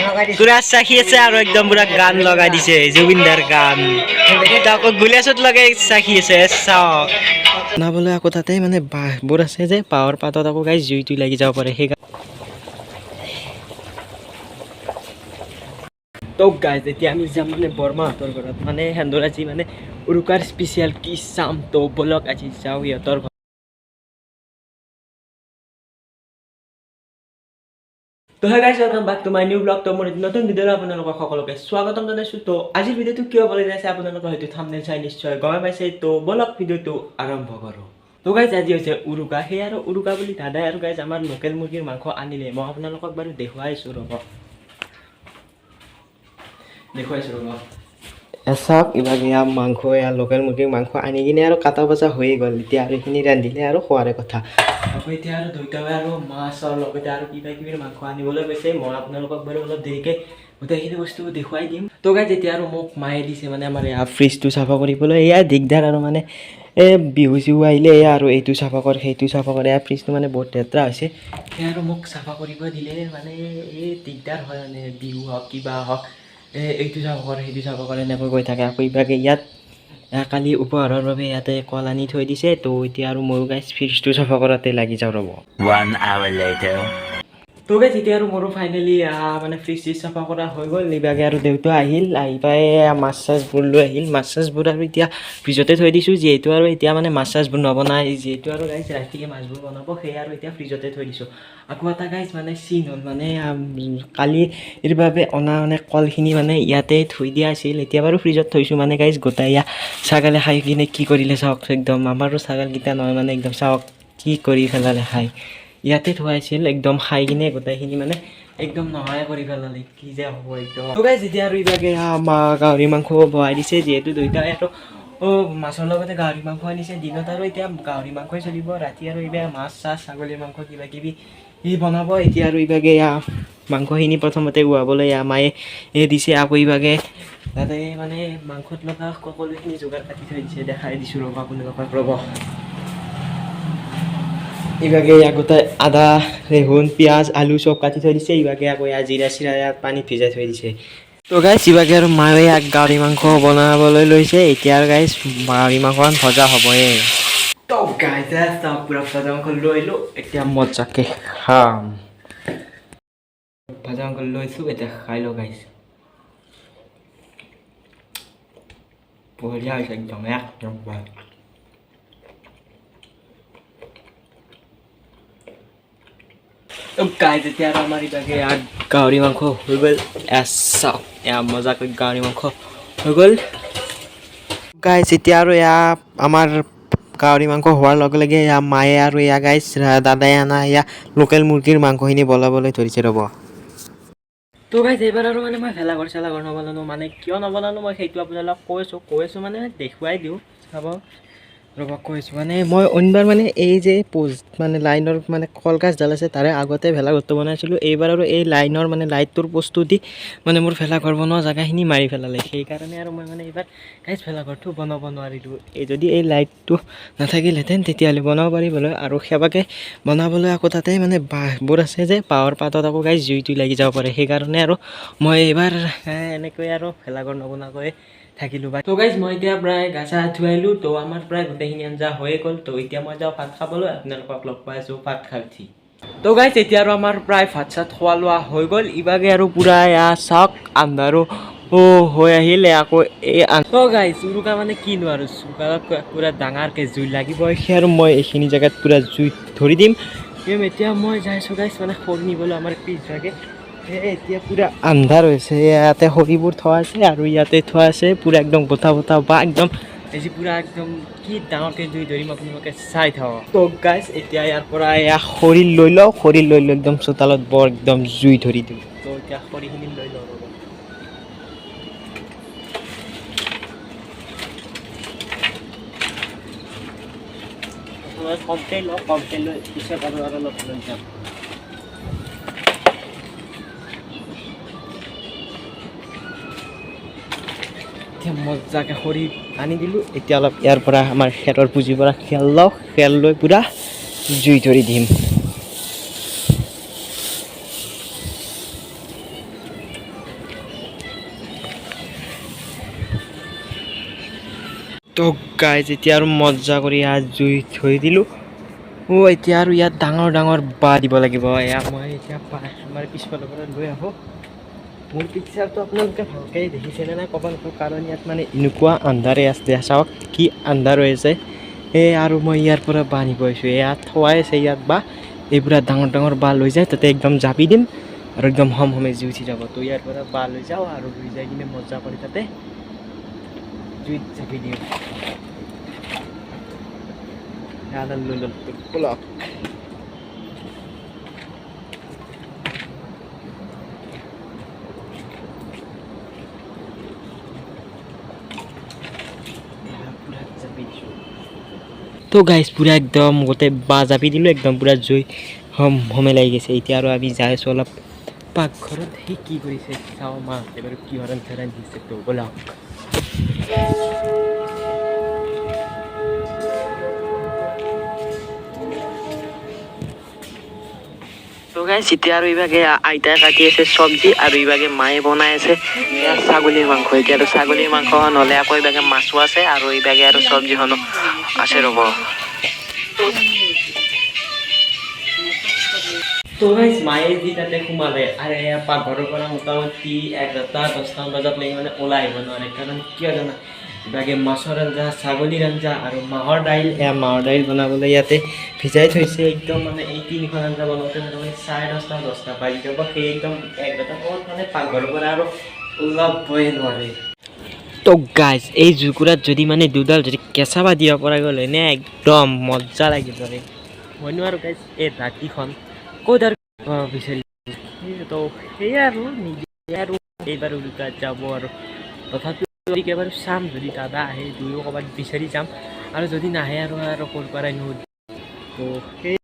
পুৰা চাখি আছে আৰু একদম পুৰা গান লগাই দিছে, জুবিনদাৰ গান। আকৌ গুলিয়াছত লগাই চাখি আছে, চাওক। বনাবলৈ আকৌ তাতে মানে বাঁহবোৰ আছে যে, বাঁহৰ পাতত আকৌ গাইজ জুইটো লাগি যাব পাৰে, সেইকাৰণে। তো গাইজ, এতিয়া আমি যাম মানে বৰমাহঁতৰ ঘৰত, মানে সিহঁতৰ আজি মানে উৰুকাৰ স্পেচিয়েল কি চাম। তো ব'লক, আজি যাওঁ সিহঁতৰ ঘৰত। তো hey guys, welcome back to my new vlog। তো মোৰ এটি নতুন ভিডিঅ'লৈ আপোনালোকক সকলোকে স্বাগতম জনাইছোঁ। তো আজিৰ ভিডিঅ'টো কিয় হ'বলৈ যাইছে, আপোনালোকে হয়তো থাম্বনেইল চাই নিশ্চয় গমে পাইছে। তো ব'লক, ভিডিঅ'টো আৰম্ভ কৰোঁ। তো গাইজ, আজি হৈছে উৰুকা। সেই আৰু উৰুকা বুলি দাদাই আৰু গাইজ আমাৰ লোকেল মুৰ্গীৰ মাংস আনিলে। মই আপোনালোকক বাৰু দেখুৱাইছোঁ ৰ'ব, দেখুৱাইছোঁ ৰ'ব। চাওক, ইভাগ এয়া মাংস, এয়া লোকেল মুৰ্গীৰ মাংস আনি কিনে আৰু কাটা বচা হৈয়ে গ'ল। এতিয়া আৰু এইখিনি ৰান্ধিলে আৰু খোৱাৰে কথা। আকৌ এতিয়া আৰু দেউতাই আৰু মাছৰ লগতে আৰু কিবা কিবিৰ মাংস আনিবলৈ গৈছে। মই আপোনালোকক বাৰু অলপ দেৰিকৈ গোটেইখিনি বস্তু দেখুৱাই দিম। তো গাইজ, এতিয়া আৰু মোক মায়ে দিছে মানে আমাৰ এয়া ফ্ৰিজটো চাফা কৰিবলৈ। এয়া দিগদাৰ আৰু মানে এই বিহু চিহু আহিলে এয়া আৰু এইটো চাফা কৰ, সেইটো চাফা কৰ। এয়া ফ্ৰিজটো মানে বহুত লেতেৰা হৈছে, সেয়া আৰু মোক চাফা কৰিব দিলে। মানে এই দিগদাৰ হয়, মানে বিহু হওক, কিবা হওক, এই এইটো চাফা কৰ, সেইটো চাফা কৰ, এনেকৈ কৈ থাকে। আকৌ ইভাগে ইয়াত কালি উপহাৰৰ বাবে ইয়াতে কল আনি থৈ দিছে। তো এতিয়া আৰু ময়ো গাইজ ফ্ৰিজটো চাফা কৰাতে লাগি যাওঁ ৰ'ব। One hour later. তো গাইজ, এতিয়া আৰু মোৰো ফাইনেলি মানে ফ্ৰিজ চিজ চাফা কৰা হৈ গ'ল। ইভাগে আৰু দেউতা আহিল, আহি পাই মাছ চাছবোৰ লৈ আহিল। মাছ চাছবোৰ আৰু এতিয়া ফ্ৰিজতে থৈ দিছোঁ, যিহেতু আৰু এতিয়া মানে মাছ চাছবোৰ নবনায় যিহেতু আৰু গাইজ ৰাতিকে মাছবোৰ বনাব, সেয়ে আৰু এতিয়া ফ্ৰিজতে থৈ দিছোঁ। আকৌ এটা গাইজ মানে চিন হ'ল, মানে কালিৰ বাবে অনা মানে কলখিনি মানে ইয়াতে থৈ দিয়া আছিল। এতিয়া বাৰু ফ্ৰিজত থৈছোঁ। মানে গাইজ গোটাই এয়া ছাগালে খাই কিনে কি কৰিলে চাওক একদম। আমাৰো ছাগালকেইটা নহয়, মানে একদম চাওক কি কৰি পেলালে খাই। ইয়াতে থোৱাইছিল, একদম খাই কিনে গোটেইখিনি মানে একদম নোহোৱাই কৰি পেলালে। কি যে হ'ব একদম। তো গাইজ, এতিয়া আৰু ইভাগে মা গাহৰি মাংস বহাই দিছে, যিহেতু দেউতাই আৰু মাছৰ লগতে গাহৰি মাংস আনিছে। দিনত আৰু এতিয়া গাহৰি মাংসই চলিব, ৰাতি আৰু এইবাৰ মাছ চাছ, ছাগলীৰ মাংস কিবা কিবি ই বনাব। এতিয়া আৰু ইভাগে এয়া মাংসখিনি প্ৰথমতে উহাবলৈ এয়া মায়ে এই দিছে। আকৌ ইভাগে তাতে মানে মাংসত লগা সকলোখিনি যোগাৰ কাটি থৈ দিছে। দেখাই দিছোঁ ৰ'ব আপোনালোকক, ৰ'ব। ইভাগে আগতে আদা, ৰেহুন, পিঁয়াজ, আলু চব কাটি থৈ দিছে। ইভাগে আকৌ ইয়াত জিৰা চিৰা ইয়াত পানীত ভিজাই থৈ দিছে। তো গাইজ, ইভাগে আৰু মায়ে ইয়াত গাহৰি মাংস বনাবলৈ লৈছে। এতিয়া আৰু গাইজ গাহৰি মাংস ভজা হ'বয়ে। তো গাইজ, পূৰা ভজা মাংস লৈ আহিলোঁ, এতিয়া মজাকে খাম। ভাজা মাংস লৈছোঁ, এতিয়া খাই লওঁ। গাইজ, বঢ়িয়া হৈছে একদম, এক নম্বৰ। তো গাইজ, এতিয়া আৰু আমাৰ ইভাগে ইয়াত গাহৰি মাংস হৈ গ'ল। এয়া চাওক, এয়া মজাকৈ গাহৰি মাংস হৈ গ'ল। গাইজ, এতিয়া আৰু এয়া আমাৰ গাহৰি মাংস হোৱাৰ লগে লগে এয়া মায়ে আৰু এয়া গাইজ দাদাই অনা এয়া লোকেল মুৰ্গীৰ মাংসখিনি বনাবলৈ ধৰিছে ৰ'ব। তো গাইজ, এইবাৰ আৰু মানে মই ভেলাঘৰ চেলাঘৰ নবনালোঁ। মানে কিয় নবনালোঁ মই সেইটো আপোনালোকক কৈ আছোঁ, কৈ আছোঁ মানে দেখুৱাই দিওঁ, চাব ৰ'ব। কৈ আছোঁ মানে মই অইনবাৰ মানে এই যে পোষ্ট মানে লাইনৰ মানে কলগছডাল আছে, তাৰে আগতে ভেলাঘৰটো বনাইছিলোঁ। এইবাৰ আৰু এই লাইনৰ মানে লাইটটোৰ পোষ্টটো দি মানে মোৰ ভেলাঘৰ বনোৱা জেগাখিনি মাৰি পেলালে। সেইকাৰণে আৰু মই মানে এইবাৰ গাইজ ভেলাঘৰটো বনাব নোৱাৰিলোঁ। এই যদি এই লাইটটো নাথাকিলহেঁতেন, তেতিয়াহ'লে বনাব পাৰিবলৈ। আৰু সেৱাকে বনাবলৈ আকৌ তাতে মানে বাঁহবোৰ আছে যে, বাঁহৰ পাতত আকৌ গাইজ জুইটো লাগি যাব পাৰে। সেইকাৰণে আৰু মই এইবাৰ এনেকৈ আৰু ভেলাঘৰ নবনোৱাকৈ থাকিলোঁ বা। তো গাইজ, মই এতিয়া প্ৰায় গা চা ধুৱাইলোঁ। তো আমাৰ প্ৰায় গোটেইখিনি আঞ্জা হৈয়ে গ'ল। তো এতিয়া মই যাওঁ ভাত খাবলৈ, আপোনালোকক লগ পাই আছোঁ ভাত খাই উঠি। তো গাইজ, এতিয়া আৰু আমাৰ প্ৰায় ভাত চাত খোৱা লোৱা হৈ গ'ল। ইভাগে আৰু পূৰা এয়া চাওক, আন্ধাৰো হৈ আহিলে আকৌ এই। তো গাইজ, উৰুকা মানে কিনো আৰু চোতালত পূৰা ডাঙৰকৈ জুই লাগিব। সেই আৰু মই এইখিনি জেগাত পূৰা জুই ধৰি দিম। এতিয়া মই যাইছোঁ গাইজ মানে খৰি নিবলৈ আমাৰ পিছভাগে। এই এতিয়া পূৰা আন্ধাৰ হৈছে। ইয়াতে খৰিবোৰ থোৱা আছে আৰু ইয়াতে থোৱা আছে, পূৰা একদম গোটা গোটা বা একদম এই পূৰা একদম কি ডাঙৰকৈ জুই ধৰিম, আপোনালোকে চাই থাকক। তো গাইজ, এতিয়া ইয়াৰ পৰা এয়া খৰি লৈ লওঁ, খৰি লৈ লৈ একদম চোতালত বৰ একদম জুই ধৰি দিওঁ। তো এতিয়া খৰিখিনি লৈ লওঁ ৰ'ব। কমকৈ লওঁ, কমকৈ লৈ পিছত আৰু অলপ লৈ যাম। এতিয়া মজাকৈ খৰি আনি দিলোঁ। এতিয়া অলপ ইয়াৰ পৰা আমাৰ খেৰৰ পুঁজিৰ পৰা খেৰ লওঁ, খেৰ লৈ পূৰা জুই ধৰি দিম। তো গাইজ, এতিয়া আৰু মজা কৰি ইয়াত জুই থৈ দিলোঁ। অ' এতিয়া আৰু ইয়াত ডাঙৰ ডাঙৰ বাঁহ দিব লাগিব। এয়া মই এতিয়া আমাৰ পিছফালৰ পৰা লৈ আহোঁ। মোৰ পিকচাৰটো আপোনালোকে ভালকৈ দেখিছেনে নাই ক'ব নোৱাৰোঁ, কাৰণ ইয়াত মানে এনেকুৱা আন্ধাৰে আছে। চাওক কি আন্ধাৰ হৈ আছে। এই আৰু মই ইয়াৰ পৰা বাঁহ নিব আহিছোঁ। এয়া থোৱাই আছে ইয়াত বাঁহ। এই পূৰা ডাঙৰ ডাঙৰ বাঁহ লৈ যায়, তাতে একদম জাপি দিম আৰু একদম হম হমে জুই উঠি যাব। তো ইয়াৰ পৰা বাঁহ লৈ যাওঁ আৰু লৈ যাই কিনে মজা কৰি তাতে জুইত জাপি দিওঁ। এডাল লৈ ল'লো, ব'লক। পূৰা জাপি দিছোঁ। তো গাইজ, পূৰা একদম গোটেই বাঁহ জাপি দিলোঁ, একদম পূৰা জুই হম হমে লাগি গৈছে। এতিয়া আৰু আমি যাই আছোঁ অলপ পাকঘৰত। সি কি কৰিছে চাওঁ, মাহঁতে বাৰু কিহৰ আঞ্জা ৰান্ধিছে। তো ব'লক। তো গাইজ, এতিয়া আৰু ইভাগে আইতাই কাটি আছে চব্জি আৰু ইভাগে মায়ে বনাই আছে এয়া ছাগলীৰ মাংস। এতিয়া আৰু ছাগলীৰ মাংস নহ'লে আকৌ ইভাগে মাছো আছে আৰু ইভাগে আৰু চব্জিখনো আছে, ৰ'ব। তো গাইজ, মায়ে যি তাতে সোমালে আৰু এয়া পাকঘৰৰ পৰা মোটামুটি 11টা 10টামান বজাত লাগি মানে ওলাই আহিব নোৱাৰে। কাৰণ কিয় জানা? ইভাগে মাছৰ আঞ্জা, ছাগলীৰ আঞ্জা আৰু মাহৰ দাইল, এয়া মাহৰ দাইল বনাবলৈ ইয়াতে ভিজাই থৈছে। একদম মানে এই তিনিখন আঞ্জা বনাওঁতে মোটামুটি 10:30 10টা বাজি যাব। সেই একদম 11টা বজাত মানে পাকঘৰৰ পৰা আৰু ওলাবই নোৱাৰে। তো গাইজ, এই জুইকুৰাত যদি মানে দুডাল যদি কেঁচা বাঁহ দিব পৰা গ'ল হয় নে, একদম মজা লাগিব ৰে। মইনো আৰু গাইজ এই ৰাতিখন ক'ত আৰু বিচাৰি। তো সেয়াই আৰু নিদিয়ে আৰু এইবাৰ উৰুকাত যাব আৰু। তথাপিও এবাৰ চাম, যদি দাদা আহে দুয়ো ক'ৰবাত বিচাৰি যাম আৰু যদি নাহে আৰু আৰু ক'ৰ পৰাই নো। তো সেই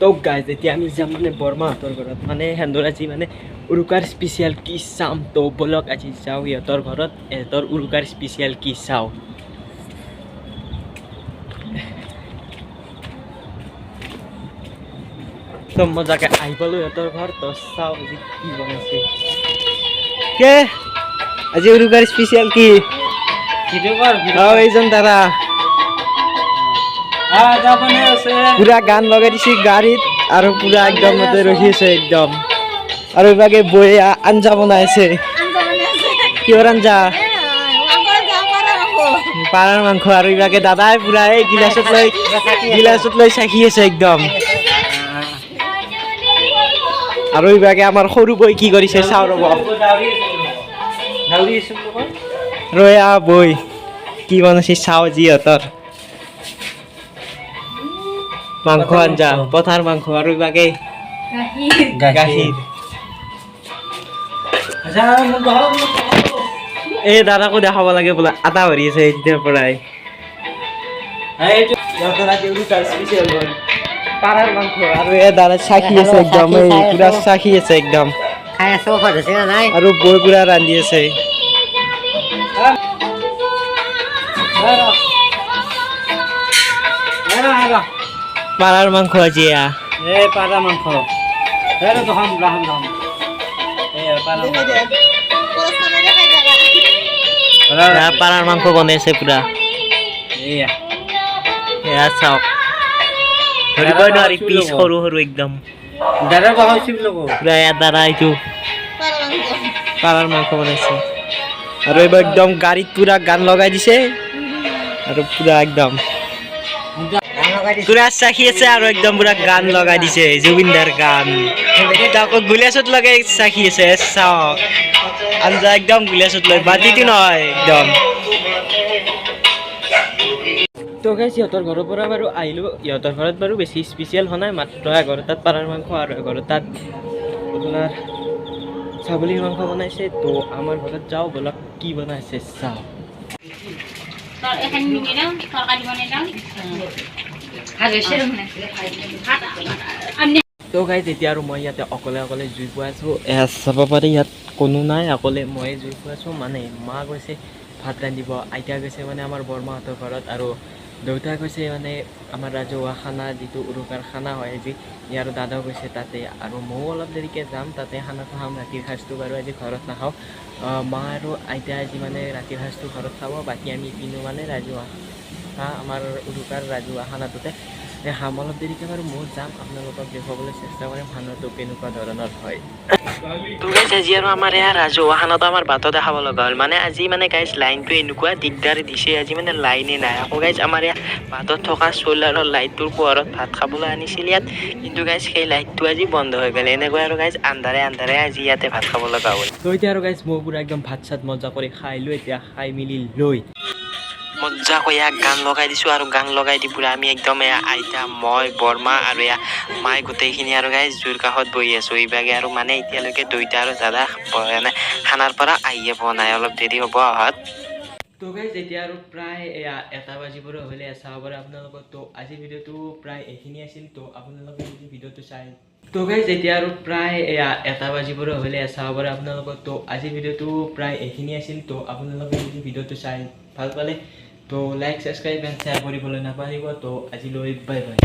তো গাইজ, এতিয়া আমি যাম মানে বৰমাহঁতৰ ঘৰত, মানে সিহঁতৰ আজি মানে উৰুকাৰ স্পেচিয়েল কি চাম। তো ব'লক আজি যাওঁ সিহঁতৰ ঘৰত, সিহঁতৰ উৰুকাৰ স্পেচিয়েল কি চাওঁ। তো মজাকে আহি পালোঁ সিহঁতৰ ঘৰ। তো চাওঁ আজি কি বনাইছে। কে আজি উৰুকাৰ স্পেচিয়েল কি? এইজন দাদা পুৰা গান লগাই দিছে গাড়ীত আৰু পুৰা একদম ৰখি আছে একদম। আৰু এইভাগে বৈ আঞ্জা বনাইছে। কিহৰ আঞ্জা? পাৰাৰ মাংস। আৰু এইভাগে দাদাই পুৰা এই গিলাচত লৈ চাখি আছে একদম। আৰু এইভাগে আমাৰ সৰু বৈ কি কৰিছে চাওঁ ৰ'ব। ৰয়া বৈ কি বনাইছে চাওঁ। যিহঁতৰ মাংস আঞ্জা, পথাৰ মাংস আৰু এইভাগে গাখীৰ। এই দাদাকো দেখাব লাগে বোলে, আটা ভৰি আছে তেতিয়াৰ পৰাই। পাৰাৰ মাংস আৰু এই দাদা চাখি আছে একদম, এই পুৰা চাখি আছে একদম। আৰু বৈ পুৰা ৰান্ধি আছে। পাৰাৰ মাংস আজি এয়া। পাৰা মাংস। পাৰাৰ মাংস বনাইছে পুৰা। এয়া চাওক, ধৰিবই নোৱাৰি, পিচ সৰু সৰু একদম। পুৰা এয়া দাদা এইটো পাৰাৰ মাংস বনাইছে। আৰু এইবাৰ একদম গাড়ীত পুৰা গান লগাই দিছে আৰু পুৰা একদম পুৰা চাখি আছে আৰু একদম পুৰা গান লগাই দিছে, জুবিনদাৰ গান। আকৌ গুলিয়াচত লগাই চাখি আছে। চাওক আঞ্জা একদম গুলিয়াচত লৈ, বাতিটো নহয় একদম। তো গাইজ, সিহঁতৰ ঘৰৰ পৰা বাৰু আহিলোঁ। ইহঁতৰ ঘৰত বাৰু বেছি স্পেচিয়েল হোৱা নাই, মাত্ৰ 11টাত পাৰাৰ মাংস আৰু 11টাত আপোনাৰ ছাগলীৰ মাংস বনাইছে। তো আমাৰ ঘৰত যাওঁ ব'লক, কি বনাইছে চাওঁ। তো গাইজ, এতিয়া আৰু মই ইয়াতে অকলে অকলে জুই পুৱাইছোঁ। এয়া চাব পাৰি, ইয়াত কোনো নাই, অকলে ময়ে জুই পুৱাইছোঁ। মানে মা গৈছে ভাত ৰান্ধিব, আইতা গৈছে মানে আমাৰ বৰমাহঁতৰ ঘৰত আৰু দেউতাই কৈছে মানে আমাৰ ৰাজহুৱা খানা, যিটো উৰুকাৰ খানা হয় আজি, ইয়াৰ দাদাও গৈছে তাতে আৰু ময়ো অলপ দেৰিকৈ যাম, তাতে খানাটো খাম। ৰাতিৰ সাজটো বাৰু আজি ঘৰত নাখাওঁ। মা আৰু আইতা আজি মানে ৰাতিৰ সাজটো ঘৰত খাব, বাকী আমি ইপিনো মানে ৰাজহুৱা আমাৰ উৰুকাৰ ৰাজহুৱা খানাটোতে খাম। অলপ দেৰিকৈ বাৰু ময়ো যাম, আপোনালোকক দেখুৱাবলৈ চেষ্টা কৰিম খানাটো কেনেকুৱা ধৰণৰ হয়। তো গাইজ, আজি আৰু আমাৰ এয়া ৰাজহুৱা খানাটো আমাৰ বাটতে খাব লগা হ'ল। মানে আজি মানে গাইজ লাইনটো এনেকুৱা দিগদাৰ দিছে, আজি মানে লাইনে নাই। আকৌ গাইজ, আমাৰ ইয়াত বাটত থকা চ'লাৰৰ লাইটটোৰ পোহৰত ভাত খাবলৈ আনিছিল ইয়াত, কিন্তু গাইজ সেই লাইটটো আজি বন্ধ হৈ গ'ল। এনেকৈ আৰু গাইজ আন্ধাৰে আন্ধাৰে আজি ইয়াতে ভাত খাব লগা হ'ল। তো এতিয়া আৰু গাইজ মই পুৰা একদম ভাত চাত মজা কৰি খাই লৈ, এতিয়া খাই মেলি লৈ মজাকৈ ইয়াক গান লগাই দিছোঁ আৰু গান লগাই দি পুৰা আমি একদম এয়া আইতা, মই, বৰমা আৰু এয়া মায়ে গোটেইখিনি আৰু গাইজ জুইৰ কাষত বহি আছোঁ এইভাগে। আৰু মানে এতিয়ালৈকে দেউতা আৰু দাদা মানে খানাৰ পৰা আহিয়ে পোৱা নাই, অলপ দেৰি হ'ব অহাত। তো গাইজ, এতিয়া আৰু প্ৰায় এয়া 1টা বাজিবলৈ হ'লে, চাব পাৰে আপোনালোকৰ। তো আজিৰ ভিডিঅ'টো প্ৰায় এইখিনি আছিল। তো আপোনালোকে যদি ভিডিঅ'টো চাই, তো গাইজ, এতিয়া আৰু প্ৰায় এয়া 1টা বাজিবলৈ হ'লে, চাব পাৰে আপোনালোকৰ। তো আজিৰ ভিডিঅ'টো প্ৰায় এইখিনি আছিল। তো আপোনালোকে যদি ভিডিঅ'টো চাই ভাল পালে, তো লাইক, ছাবস্ক্ৰাইব এণ্ড শ্বেয়াৰ কৰিবলৈ নাপাহৰিব। তো আজিলৈ বাই বাই।